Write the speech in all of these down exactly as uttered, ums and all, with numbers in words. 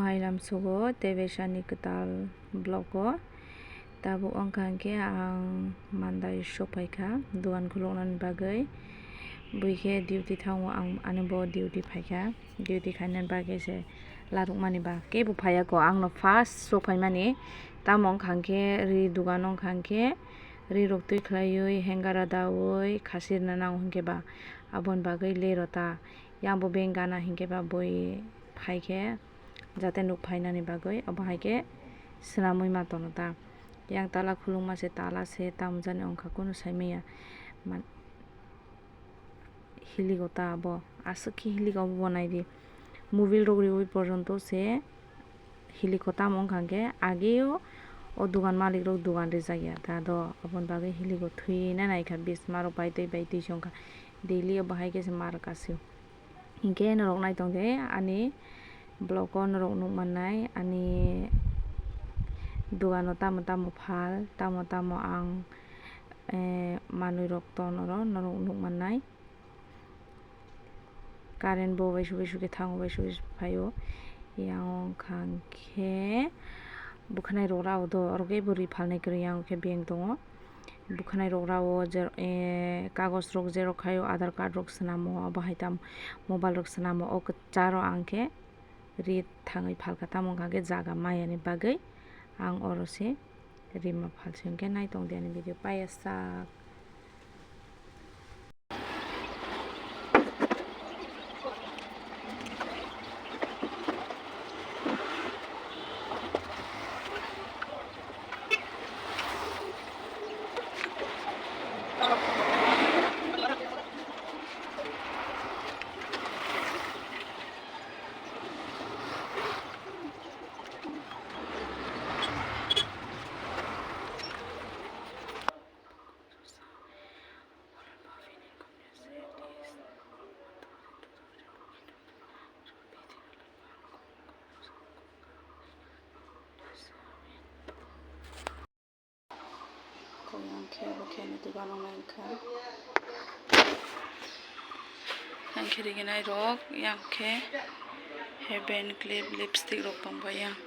Mailam sugo tei besani kwtal blogo. Tabuk wngkha hwnkhe ang Mandai sokphaikha dugan khuluknani bagwi. Buikhe duty thango, ang ani bo duty phaikha. Duty khainani bagwi se larukmani ba kebo phaiya ko, angno first sokphaimani. Tamo wngkha hwnkhe ri dugan wngkha hwnkhe rirok twi khlaiwi hengara daui khasi rwna nango hwnkhe ba aboni bagwi lerota. Yang bo beng gana hinkhe ba bui phaikhe jate nuk phainani bagwi obo hai khe swnamwi ma tono ta. Yang tala khulukma se tala se tamo jani wngkha kunu saimanya. Man-, hiliko ta abo aswk khe hiliko abo bo naidi. Mobile rok riwi porjonto se hiliko tamo wngkha hwnkhe ageo o dugan malik rok dugan rijak ya ta do aboni bagwi hiliko thwi na naikha bisma rok bai twi bai twi se wngkha. Daily obo hai khe se mar kasio. Hinkhe norok naitong de ani vlog o norok nuk mannai ani dogano tamo tamo phal tamo tamo ang, eh, manwi rok ton oro norok nuk mannai. Current bo uaisu uaisu khe thango uaisu uaisu phaio. Yang wngkha khe bwkhanai rok rao do oro khe bo ri phalnai kwrwi yang khe bank tongo. Bwkhanai rok rao je, eh, kagoj rok jerok khaio, Aadhaar card rok swnamo, abo hai tam mobile rok swnamo, o kwcharo ang khe ri thangwi phalkha, tamo wngkha khe jaga maya ni bagwi ang oro se rima phalsi hwnkhe naitong di ani video paiya sak. Kok yang khe bo khe ani dugan rok nai kha. Yang khe riginai rok, yang khe Heaven Clip lipstick rok tong bai yang.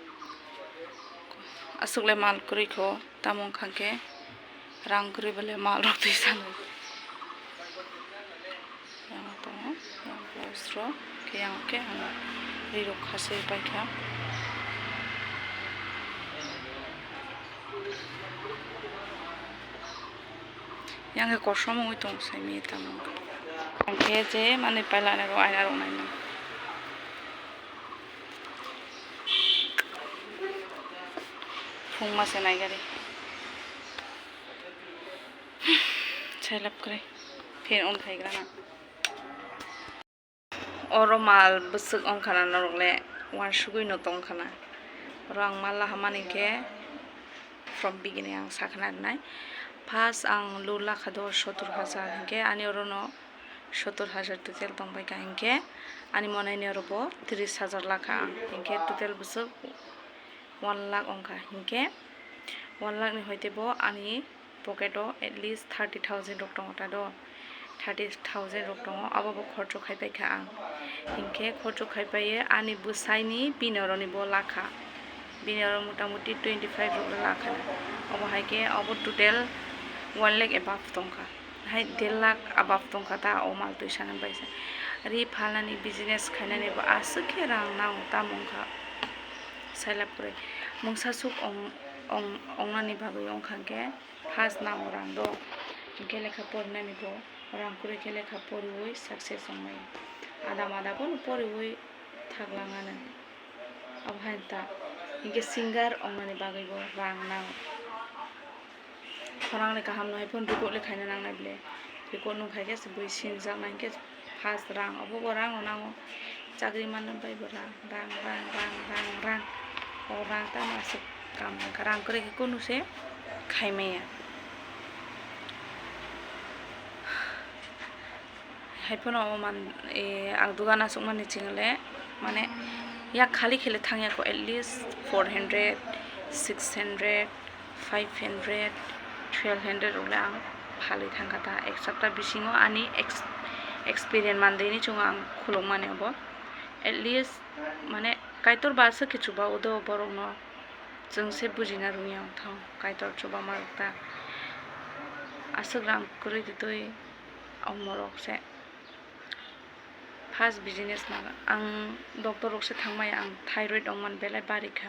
Aswk le mal kwrwi kho, tamo wngkha khe rang kwrwi bole mal rok twi sanai. Yang tongo, yang blouse rok, khe yang khe ang ri rok khasui paikha. Yang khe kosom wngwi tongo saimanya tamo. Ang khe je manwi pailana rok aina rok nainai. Phung masa naigari. Selap kwrwi. Phin on khaigra na. Oro mal bwswk wngkha na norok le uansugwi no tongkha na. Oro ang mal lahamani khe from beginning ang sakna rinai. First ang lu lakha do sotur hajar hinkhe ani oro no sotur hajar total tongbaikha hinkhe ani monai ni oro bo tris hajar lakha ang hinkhe total bwswk one lakh wngkha hinkhe one lakh ni hoite bo ani pocket o at least thirty thousand rok tongo ta do, thirty thousand rok tongo, abo bo khorcho khaipai kha ang. Hinkhe khorcho khaipai ye ani bwsai ni bini oro ni bo lakha, bini oro mota moti twenty five rok lakha, obo hai khe obo total one lakh above tongkha, hai der lakh above tongkha ta o mal twi sana bai se. Ri phalnani business khainani bo aswk khe rang nango tamo wngkha sailap kwrwi mungsa suk ong-, ong-, ongnani bagwi wngkha hinkhe. First nango rang do, hinkhe lekha porinani bo rang kwrwi khe lekha poriwi success wngnai. Ada mada bono poriwi thaklang anw. Abo hai ta, hinkhe singer wngnani bagwi bo rang nango. Khorang le kaham no hai phano record le khaina nangnai ble. Record nung khai khe se bui sinijak nai hinkhe. First rang, obo bo rang no nango, chakri manna bai bo rang, rang, rang, o rang tamo aswk kam wngkha, rang kwrwi khe kunu se khai maya. Hai phano o man, eh, ang dugan aswk mani chwng le, mane, yak khali khe le thang ya kho, at least four hundred, six hundred, five hundred, twelve hundred rok le ang phalwi thang kha ta, ek sapta bisingo ani ex-, experience mandeni chwng ang khuluk mani obo, at least mane Kaitor ba aswk khe chuba o do borokno, chwng se bujina rwngya wngthang, Kaitor chuba ma rwkta. Aswk rang kwrwi twtwi ongmorok se. First business na ang doctor rok se thangmaya, ang thyroid ongmani belai bari kha.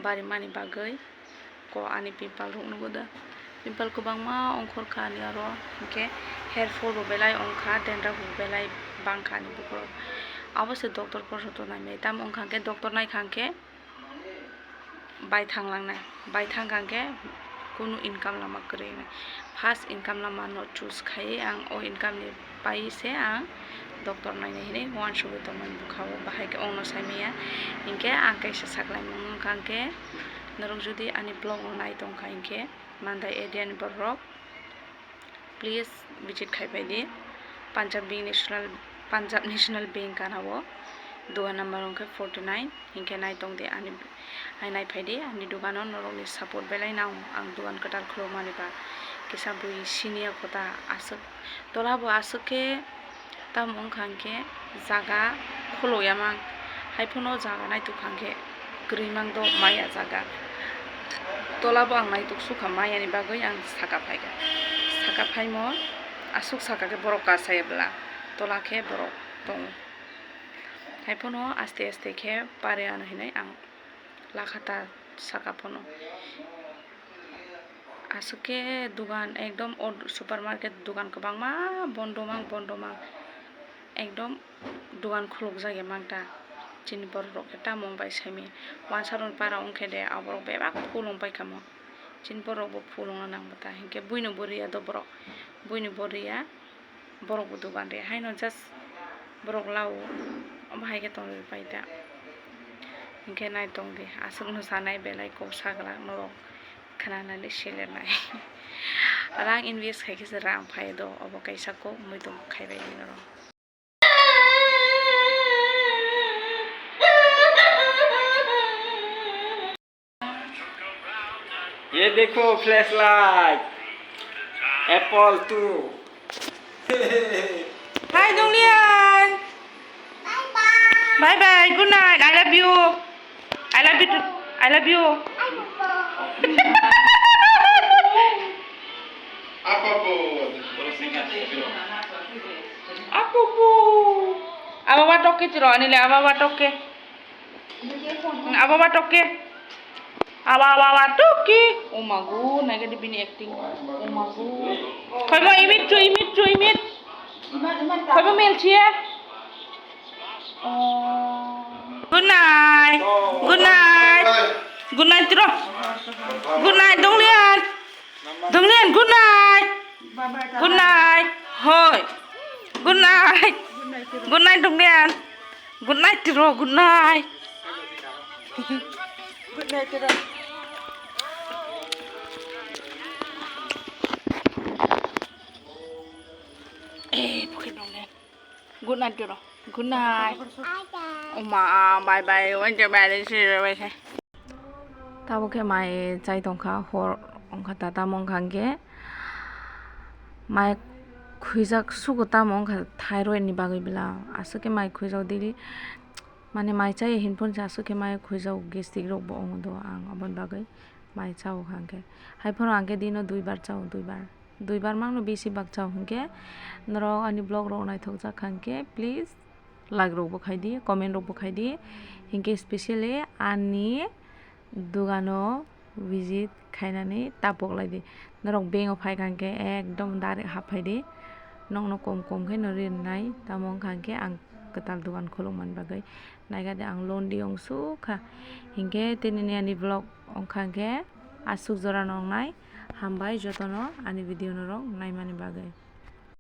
Bari mani bagwi ko ani pimple rok nugo da. Pimple kwbangma ongkhor kha ani aro, hinkhe hair fall bo belai ongkha, dandruff bo belai bangkha ani bukhuk. Abo se doctor porso to naimai, tamo wngkha hinkhe doctor naikha hinkhe bai thanglangnai, bai thangkha hinkhe kunu income lama kwrwi wngnai. First income lama no choose khaiwi ang o income ni pai se ang doctor naina hinwi uansugwi tongmani bwkha o, bahai khe ongno saimanya. Hinkhe ang kaisa saklaimung wngkha hinkhe norok jodi ani vlog no nai tongkha hinkhe Mandai area ni borok, please visit khai pai di. Punjab Bank National, Punjab National Bank kana o, dugan number wngkhe forty nine. Hinkhe nai tong di ani, hai nai phai di ani dugano, norokni support belai nang ang dugan kwtal khulumani ba. Kisa bui siniya kota aswk, tola bo aswk khe tamo wngkha hinkhe jaga khulukya mang, hai phano jaga naitukha hinkhe kwrwi mang do maya jaga. Tola bo ang naituk sukha, mayani bagwi ang saka phaikha. Saka phaimo aswk saka khe borok kasaya bwla, tola khe borok tongo. Hai phano aste aste khe pare ano hinwi ang lakha ta saka phano. Aswk khe dugan ekdom o supermarket dugan kwbangma bondo mang, bondo mang, ekdom dugan khulukjak ya mang ta. Chini borok rok khe tamo wng bai simi, wansa rok para wng khe de, aborok bebak full wng pai kha mo. Chini borok bo full wngna nang bo ta, hinkhe buino bo riya do borok, buino bo riya. Borok bo dugan de haino just borok lao, omo hai khe tongwi pai ta. Hinkhe nai tong di, aswk no sanai belai kok saglak norok khnanani selernai. Rang invest khai khe se rang phai do, obo kaisa kok muitum khai bai di norok. ये देखो, flashlight, Apple two। Hi, Donglian. Bye bye. Good night. I love you. I love you too. I love you. Apupu. Aba watok ke tiro anile, aba watok ke. Aba watok ke. Aba, aba, aba, toki. Oh mago, naga di bini acting. Oh mago. Koi mo imit chu, imit chu, imit. Koi mo mel chia. Oh. Good night. Good night. Good night, tiro. Good night, Donglian. Donglian, good night. Good night. Hoi. Good night. Good night, Donglian. Good night, tiro. Good night. Good night, tiro. Eh, bukit Donglian. Good night, tiro. Good night. Oma, bye bye. Wente bye, see you, bye. Tabuk khe mai chai tongkha, hor wngkha ta, tamo wngkha hinkhe mai khwijak sugo, tamo wngkha thyroid ni bagwi bela, aswk khe mai khwijak daily, mane mai chaya hinphuru se aswk khe mai khwijak, gastric rok bo wngo do, ang aboni bagwi mai chao kha hinkhe. Haiphano ang khe dino duibar chao, duibar, duibar mangno bisi bak chao hinkhe. Norok ani vlog rok naithok jak kha hinkhe please like rok bo khai di, comment rok bo khai di, hinkhe specially ani dugano visit khainani tapok lai di. Norok bank o phai kha hinkhe ekdom direct hap phai di, nokno kom kom khe no rinai, tamo wngkha hinkhe ang kwtal dugan khulukmani bagwi. Naikha de ang londi ongsukha, hinkhe tinini ani vlog wngkha hinkhe aswk jora no wngnai. Hambai jotono ani video norok naimani bagwi.